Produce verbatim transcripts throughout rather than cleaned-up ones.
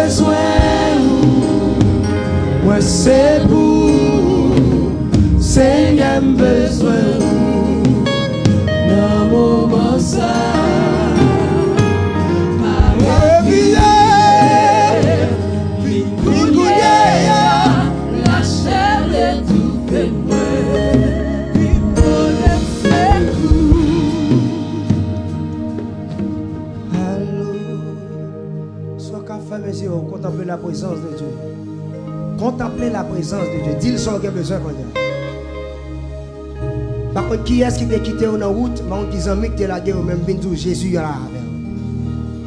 Bezwen ou, mwen se pou ou, Senyè, m bezwen ou nan moman sa. Pa refize vin kounye a. Lachè retoufe mwen, vin pote sekou. Alo. Si w ka fèmen zye w, kontanple la prezans de Dye. Kontanple la prezans de Dye. Di l sa w gen bezwen kounye a. M pa konn kiyès ki te kite w nan wout, m pa konn ki zanmi ki te lage w, men m vin di w Jezi la avè w.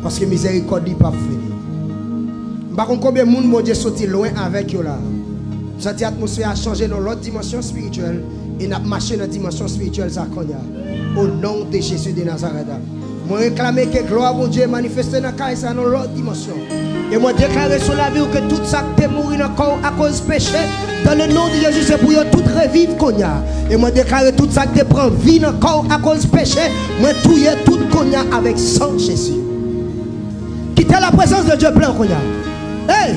Paske mizèrikòd li p ap fini. M pa konn konbyen moun Bondye soti lwen avèk yo la. M santi atmosfè a chanje nan lòt dimansyon espirityèl, e n ap mache nan dimansyon espirityèl sa kounye a. O non de Jezi de Nazarèt. Mwen reklame ke glwa Bondye manifeste nan kay sa nan lòt dimansyon. E mwen deklare sou lavi w ke tout sa k te mouri nan kò w akoz peche, dans le nom de Jésus, se pou yo tout reviv kounye a. E mwen deklare tout sa k te pran vi nan kò w akoz peche, mwen touye tout kounye a avèk san Jezi. Kite la prezans de Dye plen kounye a. Hey!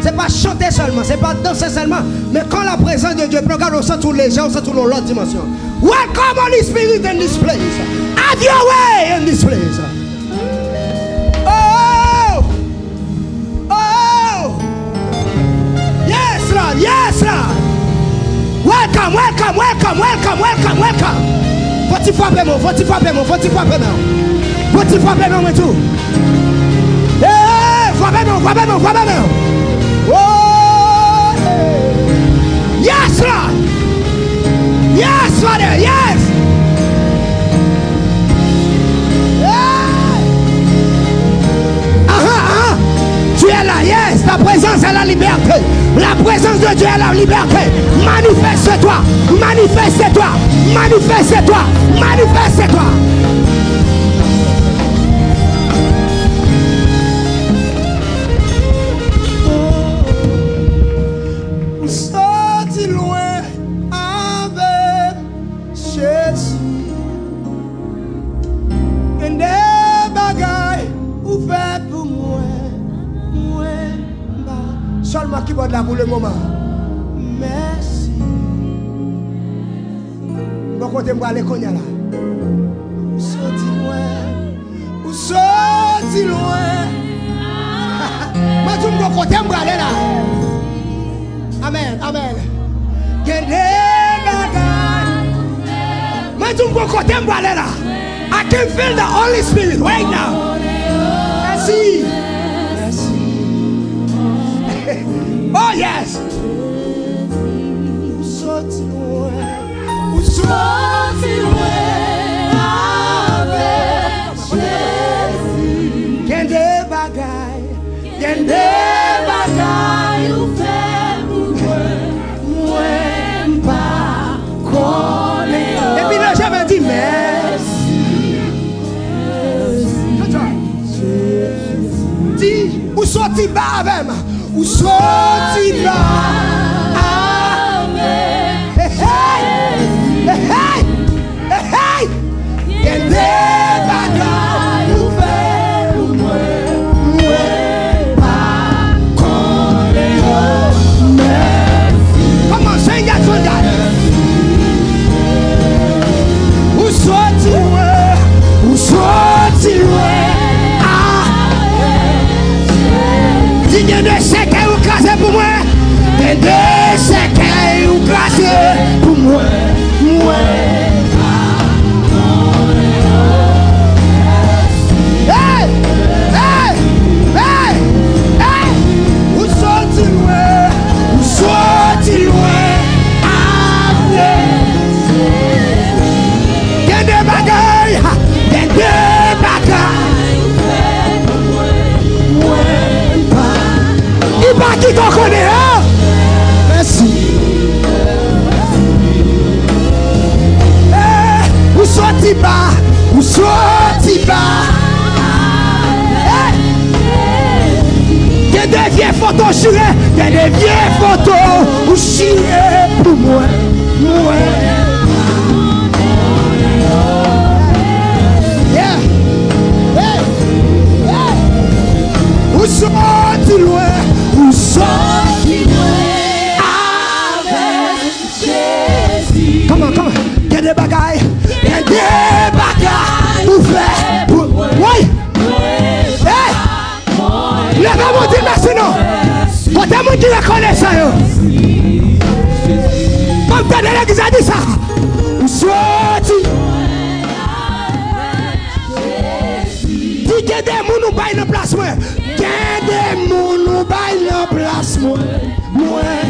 Se pa chante sèlman, se pa danse sèlman, men quand la présence de Dieu plen, gade, w santi w lejè, w santi w nan lòt dimansyon. Welcome, Holy Spirit, in this place. Have your way in this place. Oh! Oh! Yes, Lord. Yes, Lord. Welcome, welcome, welcome, welcome, welcome, welcome. Fò ti frape mwen, fò ti frape mwen, fò ti frape mwen. Fò ti frape mwen, mwen tou. Hey, frape mwen, frape mwen, frape mwen. Oh, hey. Yes, Lord. Yes, Father, yes. Hey. Aha, aha. Tu es là, yes. Ta présence est la liberté. La présence de Dieu est la liberté. Manifeste-toi, manifeste-toi, manifeste-toi, manifeste-toi. Ou soti lwen avè m, Jezi. Gen de bagay ou fè pou mwen, mwen pa. Sèlman kibòd la pou le moman. Mèsi. Bon kote m prale kounye a la. Ou soti lwen. Ou soti lwen. Mwen di w m gon kote m prale la. Amèn, amèn. Gen de bagay. Mwen di w m gon kote m prale la. I can feel the Holy Spirit right now. Mèsi. Mèsi. Oh yes. Ou soti lwen. Ou soti lwen avèk Jezi. Gen de bagay, gen de bagay ou fè pou mwen, mwen pa konnen yo. Epi nan janm di mèsi. Di, ou soti ba avè m. Ou soti ba avè m. Hey, hey. Hey, hey. Hey, hey. Gen de bagay ou fè pou mwen, mwen pa konnen yo. Mèsi. Come on, sing that one, God. Ou soti lwen, ou soti lwen. Ah. Di gen de sèkèy ou kraze pou mwen. Gen de sèkèy ou kraze pou mwen. Mwen. Hey! Hey! Hey! Hey! Ou soti lwen. Ou soti lwen. Amen. Gen de bagay. Gen de bagay. Mwen pa. Li pa kite w konnen, hein? Mèsi. Eh, ou soti ba, ou soti ba. Eh, gen de vye foto chire, gen de vye foto ou chire pou mwen. Mwen. Yeah. Hey. Hey. Ou sot Soti lwen, ou soti lwen avèk Jezi. Come on, come on. Gen de bagay, gen de bagay ou fè pou mwen. Woy! Hey! Leve men w, di l mèsi non. Kote moun ki rekonesan yo? Ban m tande legliz la di sa. Ou soti. Di, gen de moun ou bay nan plas mwen. Gen de moun ou bay nan plas mwen. Mwen.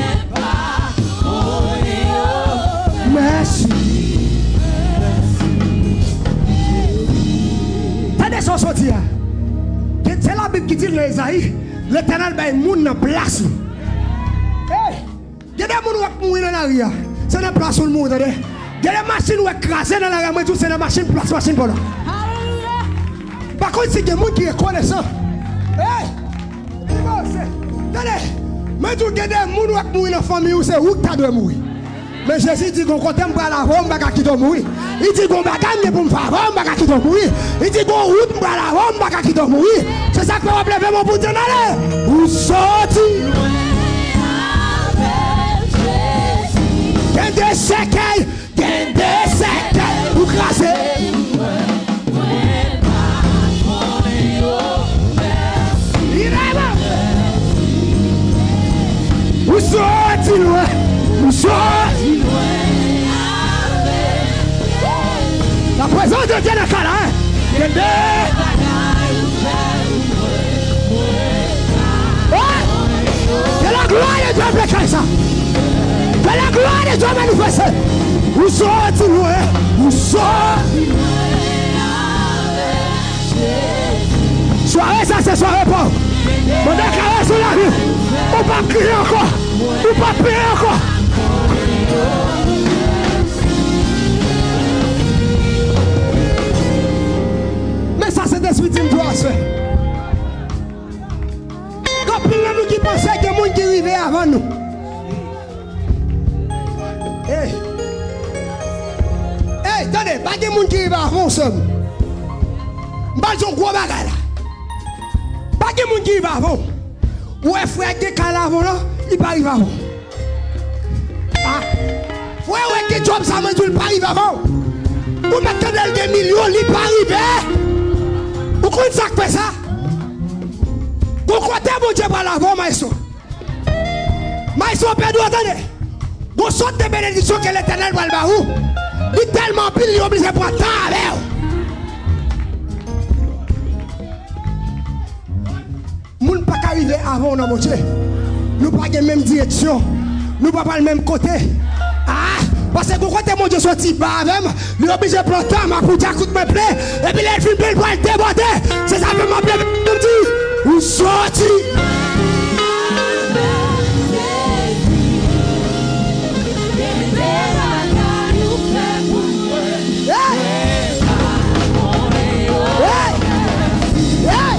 Mèsi. Tande sa w sot di a. Gen, se Labib ki di l nan Ezayi, Letènèl bay moun nan plas nou. Hey! Gen de moun w ap mouri nan lari a, se nan plas ou l mouri, tande. Gen de machin w wè kraze nan lari a, mwen di w se nan machin, plas machin pa w la. Pa konn si gen moun ki rekonesan. Hey! Tande, mwen di w gen de moun w ap mouri nan fanmi w, se ou k ta dwe mouri. Men Jezi di, gon kote m pral avè w, m pa ka kite w mouri. Li di, gon bagay m gen pou m fè avè w, m pa ka kite w mouri. Li di, gon wout m pral avè w, m pa ka kite w mouri. Se sa k fè w ap leve men w pou w di l ale. Ou soti. Gen de sèkèy, gen de sèkèy pou kraze. Ou soti lwen, ou soti lwen. La présence de Dieu nan kay la, hein? Gen de... Oh! Que la gloire de Dieu pétrise. Que la gloire de Dieu manifeste. Ou soti lwen, ou soti lwen. Sware sa se sware pa w. Bondye ka rezoud lavi w. Ou p ap kriye ankò. Ou p ap plede ankò. Men sa Sentespri di m tou aswè. Gen anpil nan nou ki panse gen moun ki rive avan nou. Ey! Ey, tande, pa gen moun ki rive avan w, sè m. M pral di yon gwo bagay la. Pa gen moun ki rive avan w. Ou wè frè k gen kay la avan w lan, li pa rive avan w. Ah. Frè w wè k gen djòb sa, mwen di w, li pa rive avan w. Ou mèt tande l gen milyon, li pa rive. Ou konn sa k fè sa? Gon kote Bondye pral avan w, maestro. Maestro Pedro, tande. Gon sòt de benediksyon ke Letènèl pral ba ou. Li tèlman anpil, li oblije pran tan avè w. Moun pa ka rive avan w nan Bondye. Nou pa gen menm direksyon. Nou pa pral menm kote. Ah, paske gon kote Bondye soti ba avè m, li oblije pran tan, m ap ou di akout mwen plen. Epi lè l fin plen, l pral debòde. Se sa fè m ap leve m di, ou soti. Hey! Hey! Hey!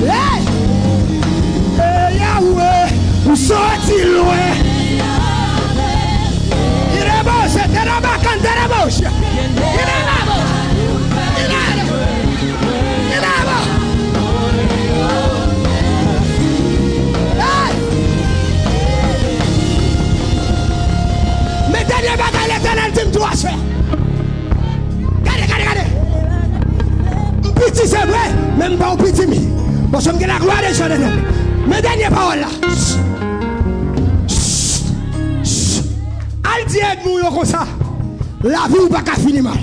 Hey! Hey, Yahweh, ou soti lwen. Irebo, se te la bakan, te la bouche. Irebo, irebo, irebo. Hey! Men dènye bagay Letènèl di m tou aswè. Gade, gade, gade. M piti, se vre, men m pa yon piti m ye. Paske m gen laglwa de Dye anndan m. Men dènye pawòl la. Al di ènmi w yo konsa, lavi w pa ka fini mal.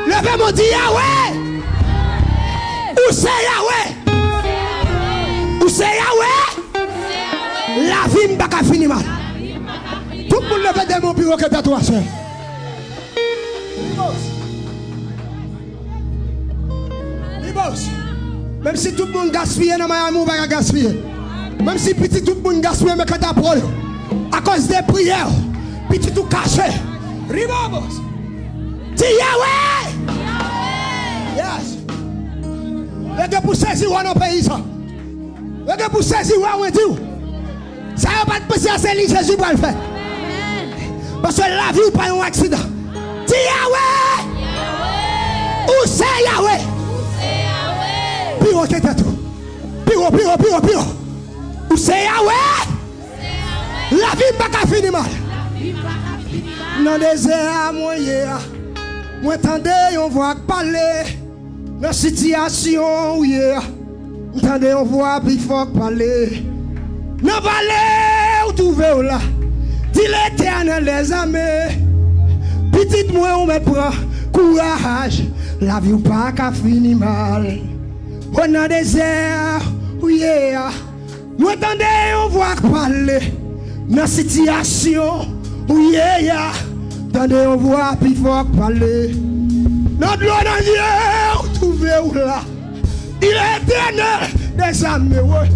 Leve men w, di, Yahweh! Ou se Yahweh! Ou se Yahweh! Lavi m pa ka fini mal. Tout moun leve de men w pi wo ke tèt ou aswè. Menm si tout moun gaspiye nan Miami, ou pa ka gaspiye. Menm si pitit tout moun gaspiye, men kanta pou ou, akoz de priyè, pitit ou kache. Ribobos. Di Yahweh! Yes. Yo gen pou sezi wè nan peyi sa. Yo gen pou sezi wè, mwen di w. Sa yo pa t panse a, se li Jezi pral fè. Paske lavi w pa yon aksidan. Di Yahweh! Ou se Yahweh! Pi wo ke tèt ou. Pi wo, pi wo, pi wo. Ou se Yawe. Lavi m pa ka fini mal. Nan dezè a mwen ye a, mwen tande yon vwa k pale. Nan sitiyasyon ou ye a, m tande yon vwa pi fò k pale. Nan vale ou twouve w la, di Letènèl dèzame, pitit mwen, ou mèt pran kouraj, lavi w pa ka fini mal. O, nan dezè ou ye a, mwen tande yon vwa k pale. Nan sitiyasyon ou ye a, tande yon vwa pi fò k pale. Nan dlo nan je ou twouve w la, di Letènèl dèzame, wi.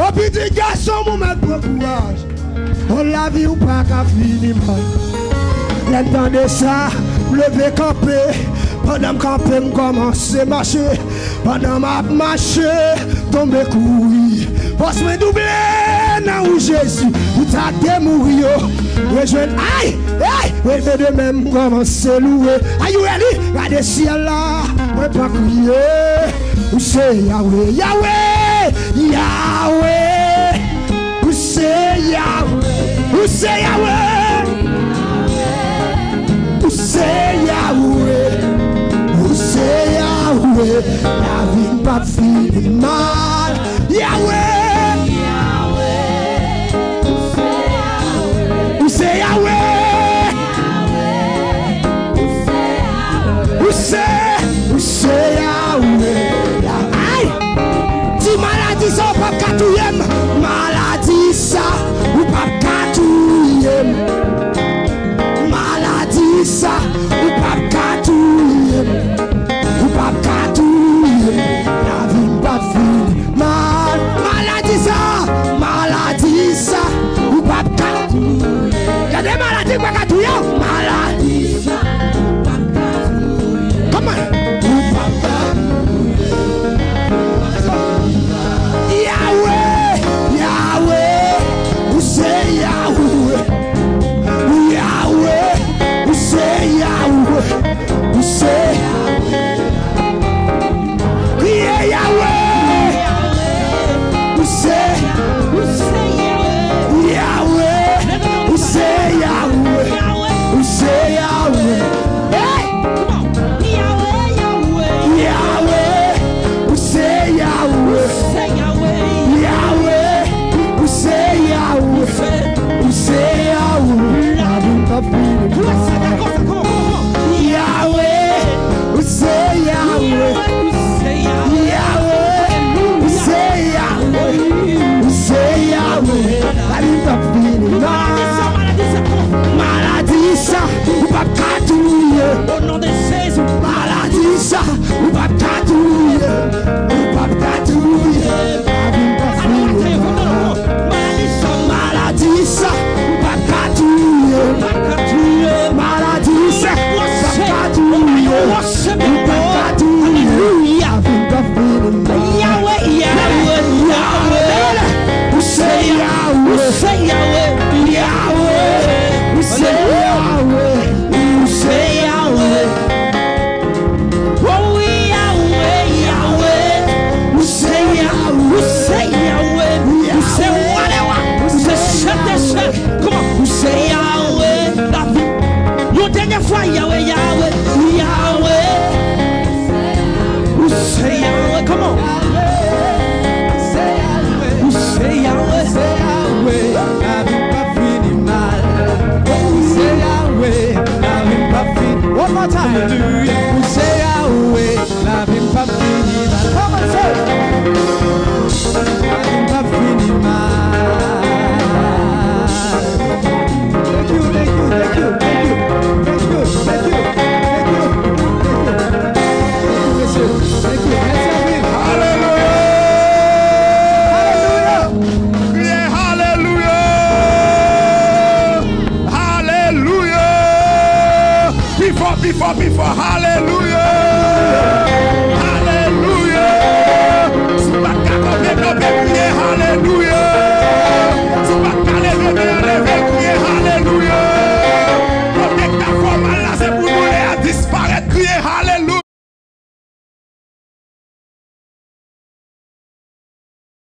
O, pitit gason m, ou mèt pran kouraj. O, lavi w pa ka fini mal. Lè m tande sa, m leve kanpe. Pandan m kanpe, m kòmanse mache. Pandan m ap mache, tonbe kouri. Fòs mwen double nan ou, Jezi. Ou ta te mouri yo. Rejwenn, ay, ay, reve de menm, kòmanse louwe. Are you ready? Gade syèl la, mwen pa kriye. Ou se Yawe, Yawe, Yawe. Ou se Yawe, ou se Yawe. Ou se Yawe, ou se Yawe. Lavi m p ap fini mal. Yawe. Ou se Yawe. Ou se, ou se Yawe. Ay! Ti maladi sa w p ap ka touye.